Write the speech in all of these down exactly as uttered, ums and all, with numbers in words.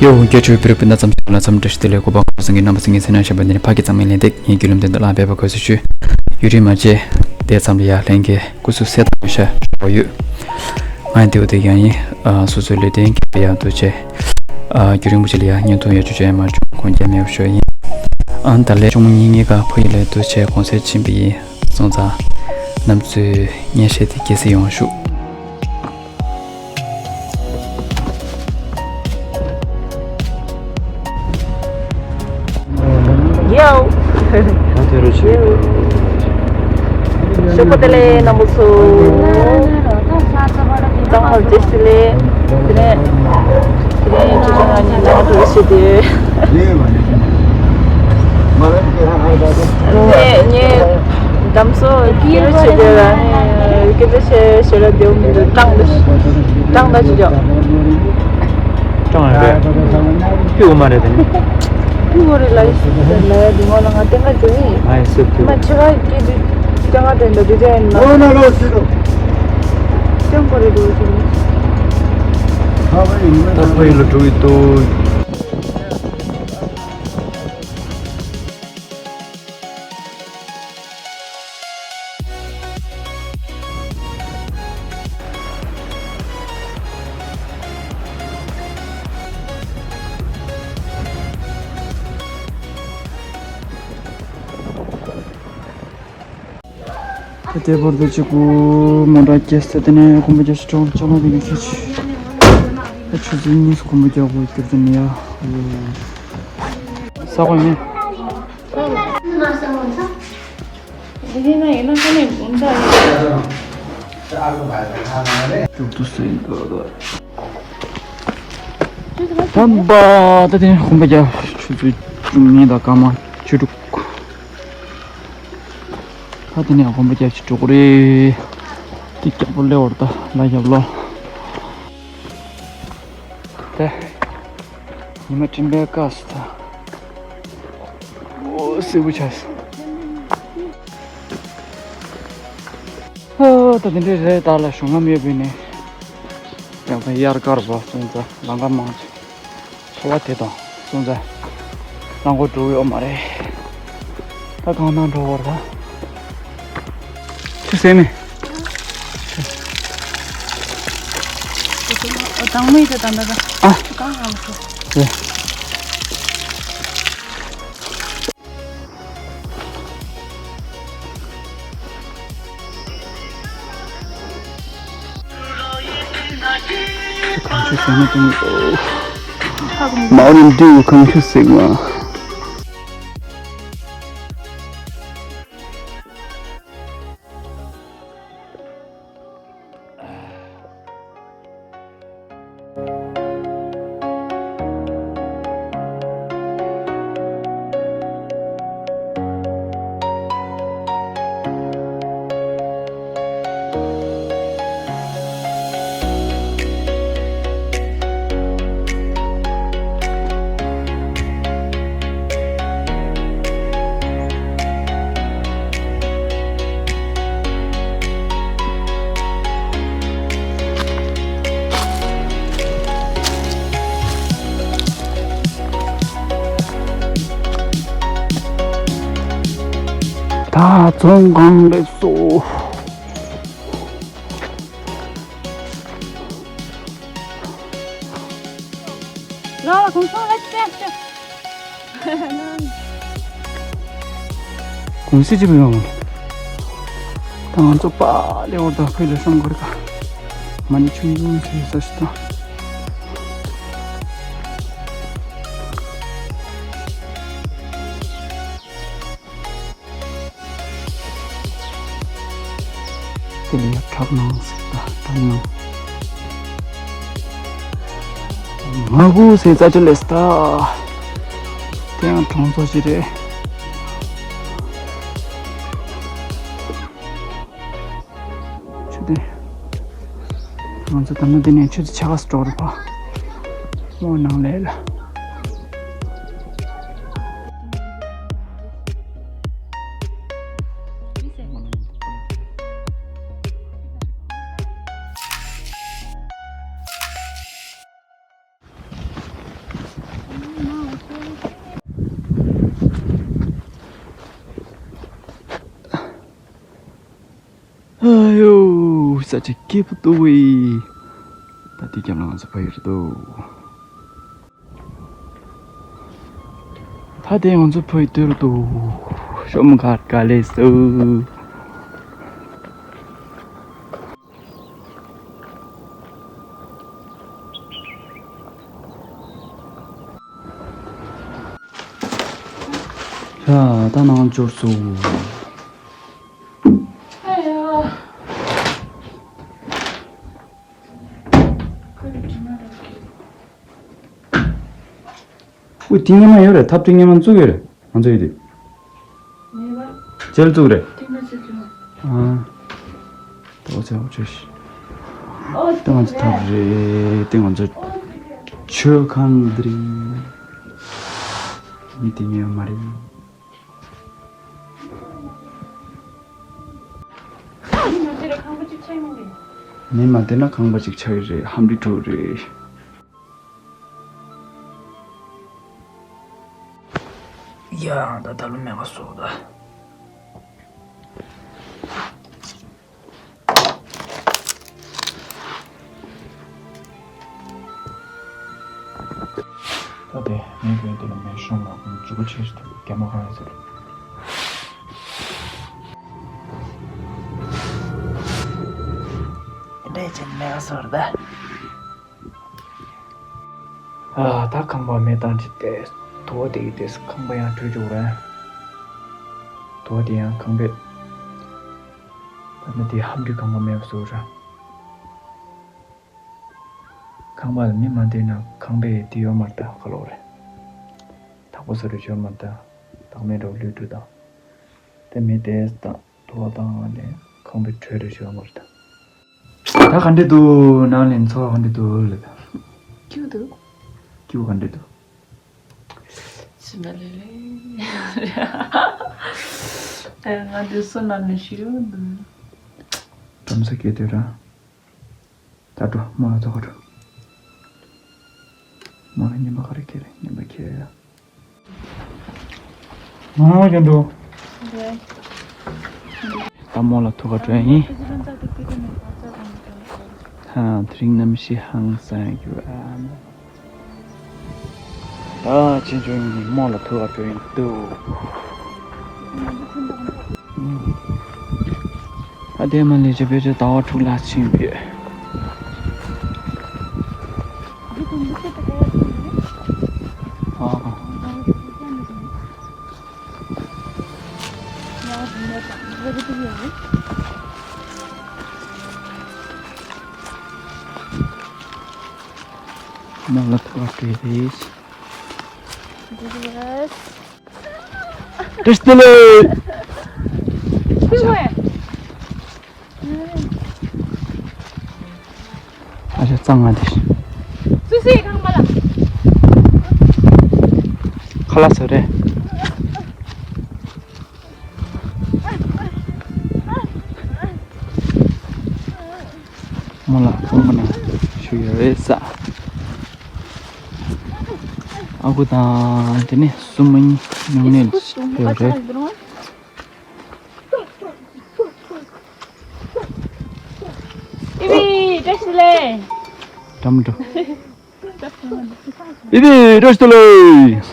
ཡོ། སྐད་འཕྲིན་བོད་རིགས་སྤུན་ཟླ་ཚང་མ་ལ་འཚམས་འདྲི་ཞུ། དེ་ལས་གོ་པ་ང་ཚང་གི་རྣམ་པ་ཚང་གི་མཚན་ན་བྱམས་པ་འདི་ནི་ཕ་གི་གཙང་མའི་ལན་འདེབས། ངའི་བརྒྱུད་ལམ་སྟེང་དུ་ལ་འབད་པ་གོ་སྲིད་ཞུ། ཡུན་རིང་མ་བྱས། དེ་ཙམ་ལ་ཡ་ལྷན་རྒྱས་སྐུ་གཟུགས་གསལ་ཐང་ཤ་ཞོག་ཡོད། ང་ཡི་དེའུ་དེ་ཡང་ཡིན། ཨ། སོ་སོའི་ལས་དོན་གྱི་ཡག་ཏུ་བྱས། ཨ། རྒྱུན་རིང་པོ་ཅིག་ལ་ཡ་བརྙན་ཐུང་ཡག་ཅིག་བྱས་མ་བྱུང་། དགོངས་འགལ་མེད་པ་ཞུ་ཡིན། ཨ། ད་ལས་ཆུང་མ་གཉིས་གཉིས་ཀ་ཕ་ཡུལ་ལ་འདུག་བྱས་གུང་སེང་ཕྱིན་པ་ཡིན། སོང་ཙང་། རྣམ་ཚོས་སྙན་ཤལ་དེ་རྒྱལ་སྲིད་ཡོང་ཤུགས། ཡའོ། ད་དེ་རུ་ཆུ། ཞོགས་པ་བདེ་ལེགས་རྣམ་པ་ཚོ། གཙང་མ་བདེ་ལེགས། དེ་ནས་དེ་རིང་ཆུ་ཆུང་ང་གཉིས་ནང་དུ་བྱེད་དེ། ངས་ངས་འདམ་སོ་སྐྱིད་རུ་བྱེད་དེ་ལ་ནི་སྐད་ཆ་བཤད་ཤེས་ལ་དེའུ་མི་འདུག་སྤྲང་འདུག་སྤྲང་ད་ཅི་ཅོག་སྤྲང་རེད། སྐྱུག་མ་རེད་དེ་ནི། སྐྱུག་རེད་ལ་ཡི་ལ་ཡ་འདི་མོ་ལ་ང་སྟེང་ང་འཇོག་ཡིན། ང་ཡི་སེབ་སྐྱུག་མ་ཆེ་བ་སྐྱིད་འདུག་སྟེང་ང་དེ་འདྲ་འདི་དེ་ཡིན་ན། ཨོ་ན་ལོ་སྐྱིད་འདུག་སྟེང་གོ་རེད་འདུག་ཅི་ནི། ད་ཕ་ཡུལ་ལ་འགྲོ་གི་འདུག་ད་ལྟ་བར་དུ་གཅིག་པུ་མོ་ཊ་སྐྱེལ་ས་དེ་ནས་གོམ་པ་རྒྱག་ཤི་ཀྲོང་ལ་ཅ་ལག་དེ་གི་ཁྱེར་ཆུ་ཚོད་གཉིས་སུ་གོམ་པ་རྒྱག་དགོས་སྐྱོར་དེ་ནས་ཡ། ས་གོ་ཡིན། ད་འབའ་ད་དེ་ནས་གོམ་པ་རྒྱག་ཆུ་ཚོད་བཅུ་གཉིས་དང་སྐར་མ་བཅུ་དྲུག་ད་དེ་ནས་གོམ་པ་རྒྱག་ཅིག་འགྲོ་གི་རེད། དེ་རྒྱག་པོ་ལེ་བར་ད་ལ་རྒྱབ་ལོ། ད་ཉི་མ་སྤྲིན་པའི་སྐབས་སུ་ད། ཨོ་སེར་པོ་ཆགས་སོང་། ཨོ་ད་དེ་འདྲའི་རེད། ད་ལ་གཞུང་ལམ་ཡོད་པའི་ནས་ཡང་ད་དབྱར་ཁར་བ་སོང་ཙང་ལམ་ཁ་མང་ཆེ་ཚོ་བ་དེ་དང་སོང་ཙང་རླངས་འཁོར་འགྲོ་ཡོད་མ་རེད། ད་གང་ན་འགྲོ་བར་ད། ཆུ་སེམས་མེ། དང་མི་དེ་དང་ད་ད། ཨ། ཆུ་གང་གང་ལ་འགྲོ། རེད། གང་ཆུ་ཟ་མ་བཏུང་། མ་རུ་འདུག་གང་ཆུ་ཟེགས་མ། ད་ཚོང་ཁང་སླེབས་སོ། ལ་ལ་གུང་སེང་ལ་ཅི་ཅི། གུང་སེང་ཅི་བྱེད་ཡོང་། ད་ང་ཚོ་པཱ་ལེ་འོར་ད་ཕུལ་ལ་སོང་གར་ག་མ་ཎི་ཆུང་ཆུང་ཞིག་ས་ཞིག་དང་། དེ་ལ་ཡ་བྲག་ནང་ཟེར་ད་བྲག་ནང་། མ་གུ་ཟེར་རྩ་ཆུ་ལས་ད། དེ་ཡང་གྲོང་ཚོ་ཞིག་རེད། ཆུ་དེ། ང་ཚོ་ད་ནི་འདི་ནས་ཆུ་ཚོད་ཕྱེད་ཀ་ཙམ་འགྲོ་རེད་པ། མོ་ནང་ལས་ལ། ས་ཆ་སྐྱིད་པོ་འདུག་བས། ད་དེ་རྒྱབ་ལ་ང་ཚོ་ཕ་ཡུལ་འདུག་ད་དེ་ང་ཚོ་ཕ་ཡུལ་འདུག་ཤོ་མོ་ག་ག་ལེ་སུ། ཡ། ད་ནང་འབྱོར་སོང་། ཨོ་དེ་སྔོན་མ་ཡོད་རེད། ཐབ་དེ་སྔོན་མ་བཙུགས་ཡོད་རེད། ང་ཚོ་ཡོད་དུས། མེད་པ། ཇེལ་བཙུགས་རེད། ཐིག་ནག་ཅིག་བྱུང་། ཨ། ཏོག་ཙམ་འོ་ཆོས་ཤིག་ཨོ་ཏེ་ང་ཚོ་ཐབ་རེད། ཏེ་ང་ཚོ་ཆོས་ཁང་འདི་རེད། མི་དེ་ཉན་མ་རེད། མི་མ་དེ་ར་ཁང་པ་ཅིག་ཆགས་ཡོང་གི། མི་མ་དེ་ན་ཁང་པ་ཅིག་ཆགས་ཡོད་རེད། ཧམ་རི་ཁྲོད་རེད། ཡ། ད་ད་ལོ་མེད་པ་བཟོ་ད། ད་དེ་མེད་པའི་དེ་ལ་མེད་ཤོང་ལ་ཁོང་མཛུ་གུ་ཆེ་ཞིག་ཐུག་རྒྱ་མ་གང་ཡིན་ཟེར། འདྲེ་ཅན་མེད་པ་བཟོ་ད། ཨ། ད་ཁང་པ་མེ་བཏང་ཅི་སྟེ། དུ་བ་དེ་གི་དེ་ཁང་པ་ཡང་བྲོས་བཅུག་རེད། དུ་བ་དེ་ཡང་ཁང་པའི། ད་ནི་དེ་ཧམ་འདྲི་ཁང་པ་མེད་པ་བཟོ་རེད། ཁང་པ་ལ་མི་མ་བསྡད་ན་ཁང་པའི་དེ་ཡོད་མ་རེད། ད་ག་ལོག་རེད། ཐག་པ་བཟོ་རེ་ཡོད་མ་རེད། ད་བདག་མེད་འགྲོ་ལུས་འགྲོ་དང་། དེ་མེ་དེ་དང་དུ་བ་བཏང་ནས་ཁང་པའི་བྲོས་རེ་ཡོད་མ་རེད། ད། ད་ག་འདྲ་འདུག་ནང་ལ་འཚོ་བ་ག་འདྲ་འདུག་ལབ། སྐྱིད་འདུག་སྐྱིད་པོ་ག་འདྲ་འདུག་ཕྱི་ན་ལེ་ལེ། ཨེ། ང་འདི་སོ་ན་ནི་ཤི་འདུག་བྲམ་ཟེ་སྐྱེས་དུས་ར། ད་འགྲོ་མོ་ལ་ཐོག་ཁ་འགྲོ། མོ་ལ་ཉན་པ་ག་རེ་ཁྱེར་ཉན་པ་ཁྱེར་ཡ། ཨོ་ཀྱང་འགྲོ། ད་མོ་ལ་ཐུག་ག་འགྲོ་ཡིན། ཧ། དེ་རིང་གནམ་གཤིས་ཧང་སང་གི་ར། ད་ཅི་འཇོན་ནི་མོ་ལ་ཐུག་ག་འགྲོ་ཡིན་འདུག་ཨ་དེ་མ་ལས་ཅི་བེ་ཅི་ཟླ་བ་དྲུག་ལྷག་ཕྱིན་པས། ཨ། མོ་ལ་ཐུག་པ་སྤྲད་རེད། བཀྲ་ཤིས་བདེ་ལེགས། ཨ་ཅག་གཙང་མ་དེ། སུ་སུའི་ཁང་པ་ལ། ཁ་ལག་བཟོ་རེད། མོ་ལ་ཁང་པ་ནང་ཞུ་ཡོད་རེད་ས། ཨ་ཁུ་དང་དེ་ནས་སྲུ་མོ་གཉིས་ཉུང་ནས་ཡོད་རེད། ཨི་བི། བཀྲ་ཤིས་བདེ་ལེགས། འགྲམ་འགྲོ། ཨི་བི། བཀྲ་ཤིས་བདེ་ལེགས།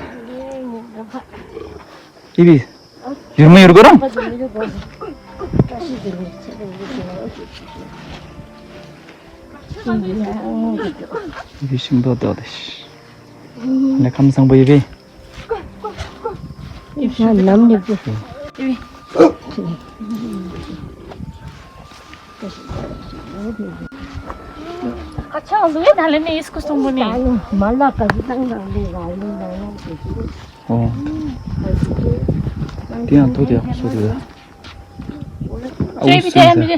ཨི་བི། ཡུར་མ་ཡུར་གོ་རང་། ཨི་བི་ཤིང་ཏོག་ཏོག་དེ། ལས་ཁམས་བཟང་པོ་ཨི་བི། ང་ནམ་ནས་ཀྱི། ཁ་ཆག་ལུས་ད་ལེ་ནས་ཨིས་ཀུ་སོང་པོ་ནས། མ་ལ་ཀ་ཟི་དང་ནང་ནས་རང་ལུས་ནང་ནས་ཀྱི། ཨོ། དེ་ཡང་ཐོ་དེ་ཡག་པོ་བཟོ་འདུག་ད། ཨ་ཅེ་བི་དེ་མི་དེ།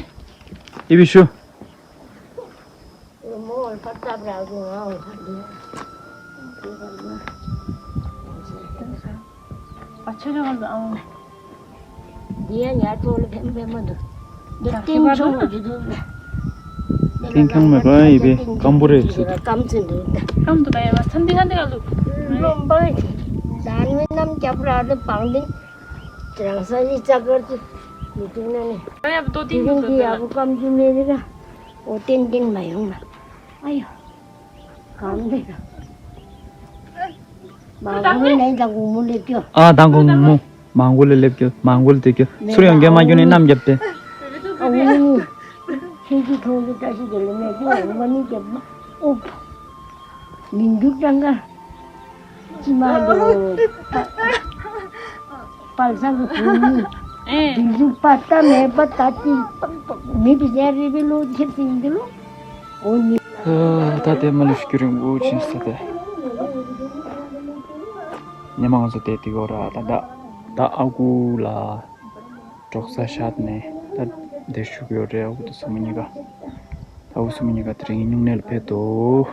ཨི་བི་ཤུ། ཏིང་ཁང་མེད་པ་ཡིན་པས་སྐམ་པོ་རེད་ཟེར། སྐམ་དུ་ད་ཡ་བ་ཚན་ཏིང་ཁང་དེ་ག་ལུ། ལོམ་པ་ད་ནི་ནམ་རྒྱབ་ར་དེ་བང་ཏིང་རང་ས་ནི་ཙག་གར་དུ་མི་ཏིང་ན་ནི། ཏིང་ཁང་གི་ཡག་པོ་སྐམ་དུ་མེད་རེ་ར། ཨོ་ཏན་ཏན་མ་ཡོང་ན། ཨ་ཡོ། གང་འདི་ལ། མ་གོ་ནས་ད་གུང་མོ་ལེབ་ཀྱོ། ཨ་ད་གུང་མོ། མང་གོ་ལ་ལེབ་ཀྱོ། མང་གོ་ལ་དེ་ཀྱོ། མེད་ཚུར་ཡོང་རྒྱ་མ་ཁྱོད་ནས་གནམ་རྒྱབ་སྟེ། ཨ་ཝུ། ཁྱེད་ཀྱི་ཁོང་གི་བཀྲ་ཤིས་བདེ་ལེགས་མེད་ཀྱོ། ཨ་ནི་རྒྱབ་ན། ཨོ། མི་འདུག་ཀྲང་ག་ཅི་མ་འདུག་པལ་ས་གི་ཁུ་ནི། ཨེ། དེ་ཚོ་པ་ཏ་མེད་པ་ད་ཅི་མི་བི་ཟེར་རི་བི་ལོ་ཁྱེར་ཏེ་ཡིན་འདི་ལོ། འོ་ནི། ཨ། ད་དེ་མ་ལུས་སྐྱུ་རིང་པོ་ཕྱིན་ས་དེ། ཉི་མ་ང་ཚོ་དེ་དེ་གོ་ར་ད་ད་ད་ཨ་ཁུ་ལ། འབྲོག་ས་ཤར་ནས་ད་འདིར་བཞུགས་ཡོད་རེད། ཨ་ཁུ་དང་སྲུ་མོ་གཉིས་ཀ། ཨ་ཁུ་སྲུ་མོ་གཉིས་ཀ་དེ་རིང་སྨྱུང་གནས་ལ་ཕེབས་འདུག་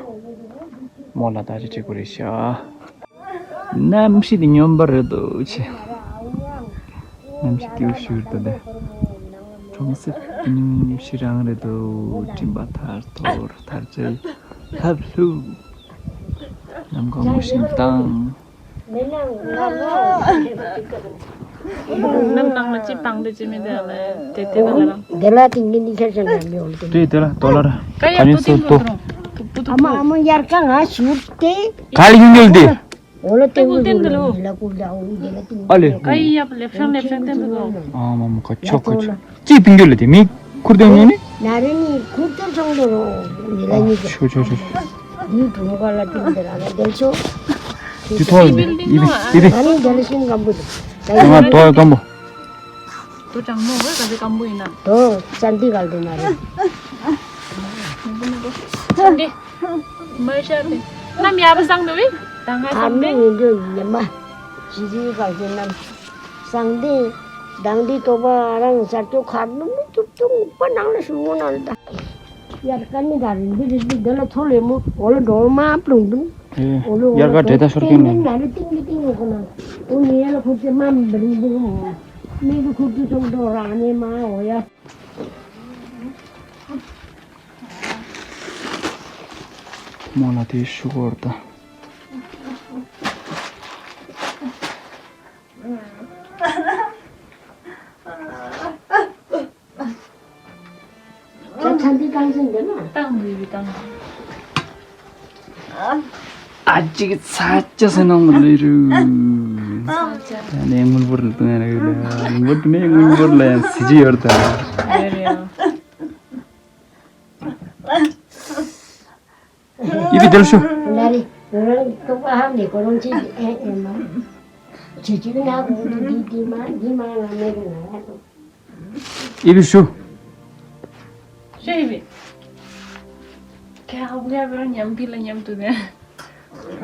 མོ་ལ་ད་ཅི་བྱེད་དགོས་རེད་ཤག་གནམ་གཤིས་དེ་སྨྱོན་པ་རེད་འདུག་ཆེ། གནམ་གཤིས་སྐྱིད་པོ་ཞིག་རེད་འདུག་ལེ། གྲོང་གསེབ་གི་གནམ་གཤིས་རང་རེད་འདུག་སྤྲིན་པ་ཐར་ཐོར་ཐར་ཅེ་ལྷབ་ལྷུབ། གནམ་གང་མོ་ཞིག་དང་། ནམ་ནང་ལ་ཅི་བཏང་དེ་ཅི་མི་དེ་ལ་དེ་དེ་ལ་རང་། དེ་ལ་དེ་ངེད་གཉིས་ཁྱེར་ཅན་ལ་མི་འོང་དེ། དེ་དེ་ལ་དོ་ལ་ར། ཀ་ཡ་ད་ཡིན་ཏུ་སོ་ཏིང་དོ། ཏུ་ཏུ་ཏུ། ཨ་མ་ཨ་མ་དབྱར་ཁ་ང་ཞུར་ཏེ། ག་ལ་ཡོང་ཡོད་དེ། འོ་ལ་ཏེ་ཏེ་ཀུ་ཏེ་འདི་ལོ། ལ་ཀུ་ལ་འོ་དེ་ལ་ཏེ། ཨ་ལེ། ཀ་ཡི་ཡབ་ལེབ་ཤང་ལེབ་ཤང་ཏེ་འདི་ལོ། ཨ་མ་མ་ཁ་ཆོ་ཁ་ཆོ། ཅི་ཕིང་གི་ལ་དེ་མི་ཁུར་ཏེ་ངོ་ནི། ན་རེ་ནི་ཁུར་ཏེ་སོང་དོ་རོ། ནི་ལ་ནི་ཆོ་ཆོ་ཆོ། ཡི་དུང་ག་ལ་ཏེ་འདི་ར་ལ་དེ་ཆོ། ཏི་ཐོ་ལ་ནི་ཡི་བི་ཡི་བི། ཨ་ནི་དེ་ལ་ཤིང་སྐམ་པོ་དེ། ང་དོ་ཡ་སྐམ་པོ། དོ་གྲང་མོ་བས་ག་ཚོད་སྐམ་པོ་ཡིན་ན། དོ་ས་འདི་ག་ལ་དེ་ན་རེ། ས་འདི། མ་ཤར་ཏེ། ནམ་ཡག་པོ་སང་འདུག་བས། ད་ང་ཁ་སང་མི་ཏེ། མི་འདོད་ཉི་མ། ཞི་ཞི་གང་ཞིག་ནམ། སང་ཏེ། དང་འདི་ལྟོ་པ་རང་ཟར་ཅོ་ཁར་ནུ་མི་ཐུབ་ཐུབ་པ་ནང་ལ་ཞུ་ངོ་ནང་ལ་ད། དབྱར་ཁ་ནི་ད་རིང་འདི་རིང་འདི་འདི་ལ་ཚོ་ལེ་མོ་འོ་ལ་འགྲོ་མ་པླུང་དུ། ཨེ། འོ་ལ་འོ་དབྱར་ཁ་ལ་འདྲེ་ད་ཤོར་ཏེ་གྱིན་ནི་ནི། ན་རེ་ཏིང་ཏིང་ཏིང་འོ་ཁོ་ན། འོ་ནི་ཡ་ལ་ཁོ་ཚེ་མ་མི་རིང་འདུག་མོ། མི་གི་ཁུར་དུ་ཚོང་འགྲོ་ར་ནི་མ་འོ་ཡ། མོ་ལ་དེ་ཤུ་གོར་ད། ད་ཚ་འདི་གང་ཟིན་འདི་ན། ཏང་འདི་ཡི་ཏང་། ཨ་ཅིག་ཚ་ཅག་ཟེར་ནང་མི་ལུས་རུ། ཚ་ཅག་ད་ནས་དངུལ་འབོར་ལ་བཏང་ཡ་རེད་ལ། དངུལ་འབོར་དེ་ནས་དངུལ་འབོར་ལ་ཡང་གཟི་བརྗིད་ཡོད་རེད་ད། ཡོད་རེད་ཡ། ཡི་བི་དེར་ཤོ། ལ་རེ། རང་ཏོག་ཧ་མི་གོ་རང་ཅི་ཨེ་ཨེ་མ། ཅི་ཅི་ན་གོ་འདི་འདི་མ་འདི་མ་ང་མེད་ན། ཡི་བི་ཤོ། ཤོ་ཡི་བི། ཁྱེད་ཧ་གོ་ཡ་བེ་རང་མཉམ་པི་ལ་མཉམ་དུ་ནས།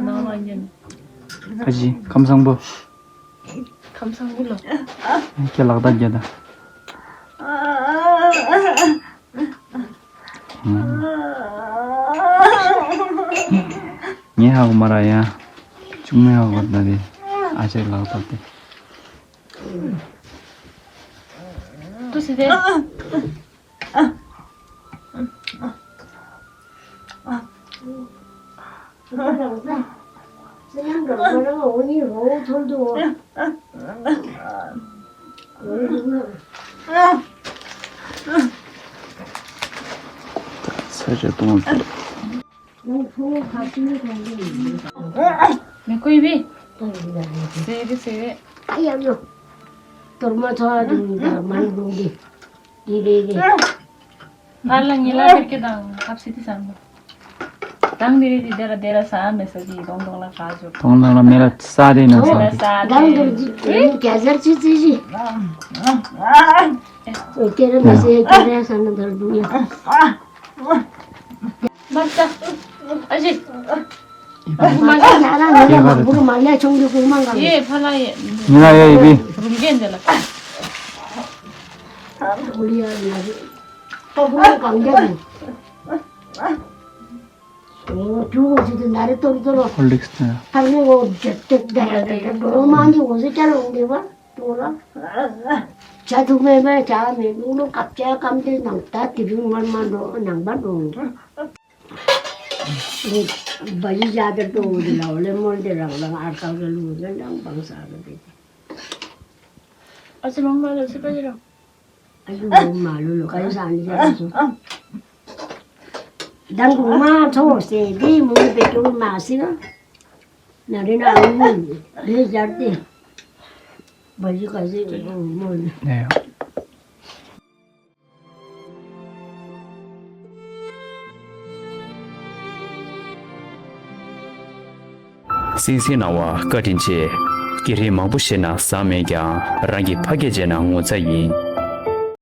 ནང་ལ་ཉན། ཨ་ཅི་ཁམས་བཟང་པོ། ཁམས་བཟང་པོ་ལ། ཁྱེད་ལག་བརྡ་རྒྱག་ད། ངས་ཧ་གོ་མ་ར་ཡ། ཅུང་མེ་ཧ་གོ་ད་དེ། ཨ་ཅེ་ལག་ད་དེ། ཏུ་སི་དེ། ས་ཆ་སྟོང་། མི་ཁོ་ཡི་བི། ཟེར་རེ་ཟེར་རེ། ཨ་ཡ་ཡོ། དོར་མ་ཚོ་ཨ་དུང་ད་མ་ཡི་དུང་དི། དི་རེ་རེ། ཕར་ལ་ཉི་ལ་བེར་ཀེ་དང་ཧབ་སི་ཏི་སང་། དང་དི་རེ་དི་དེ་ལ་དེ་ལ་ས་མེ་ས་ཀི་དོང་དོང་ལ་ཁ་ཟུར། དོང་དོང་ལ་མེ་ལ་ས་རེ་ན་ས། མེ་ལ་ས་དང་དི་རེ་དི་རེ་ག་ཟར་ཅི་ཅི་ཞི། ཨོ་ཀེ་རེ་མ་སེ་ཀེ་རེ་ས་ན་དར་དུ་ཡ། མ་ལྟ། ཨ་ཞེ། མ་ལྟ་ཡ་ར་ང་ལ་མ་བུ་མ་ལ་ཆུང་གི་ཀུན་མ་གང་། ཡེ་ཕ་ལ་ཡེ། ཉི་ལ་ཡ་ཡི་བི། རུམ་གེ་འདི་ལ། ཨོ་ལི་ཡ་ལ་རི། ཏོ་བུ་གང་རྒྱ་རི། ཨོ་ཅུ་གོ་ཅི་དི་ན་རི་ཏོ་རི་ཏོ་རོ། ཧོ་ལིག་སི་ཏི། ཕ་ལི་ངོ་ཇེ་ཏེག་ཌ་ར་ཌ་ཌ་འགྲོ་མ་ནི་འོ་ཟི་ཅ་ར་འོང་གི་བ། ཏོ་ལ། བྱ་ཐུབ་མེད་པས་བྱ་མེད་ལུག་ལུག་སྐབས་བྱ་སྐམ་དེ་ནང་ད་དེ་རིང་མར་མ་འགྲོ་ནང་པ་འགྲོ། འདི་བ་ཡི་བྱ་དེ་ཏོ་འོ་དེ་ལ་འོ་ལེ་མོལ་དེ་རང་རང་ཨར་ཀ་གི་ལུག་ལེ་རང་བང་ས་ར་དེ། ཨ་ཙི་མང་མ་ལ་ཚི་པ་ཡི་རང་། ཨ་ཙི་མང་མ་ལུ་ལུ་ཀ་ཡི་ས་ནི་ཅ་ར་སུ། མདང་དགོང་མ་ཚོ་ཟེར་འདི་མུ་བེ་ཀྱོ་མ་སི་ན། ན་རེ་ན་ཨུ་མུ་ནི་རེ་ཡར་ཏེ། བ་ཡི་ག་ཟེ་ཨུ་མུ་ནི། ནས། སིང་སིང་གནང་བ་བཀའ་དྲིན་ཆེ། སྐད་རིགས་མང་པོ་ཤེས་ན་བཟང་མེད་ཀྱང་རང་གི་ཕ་སྐད་བྱས་ན་ངོ་ཚ་ཡིན།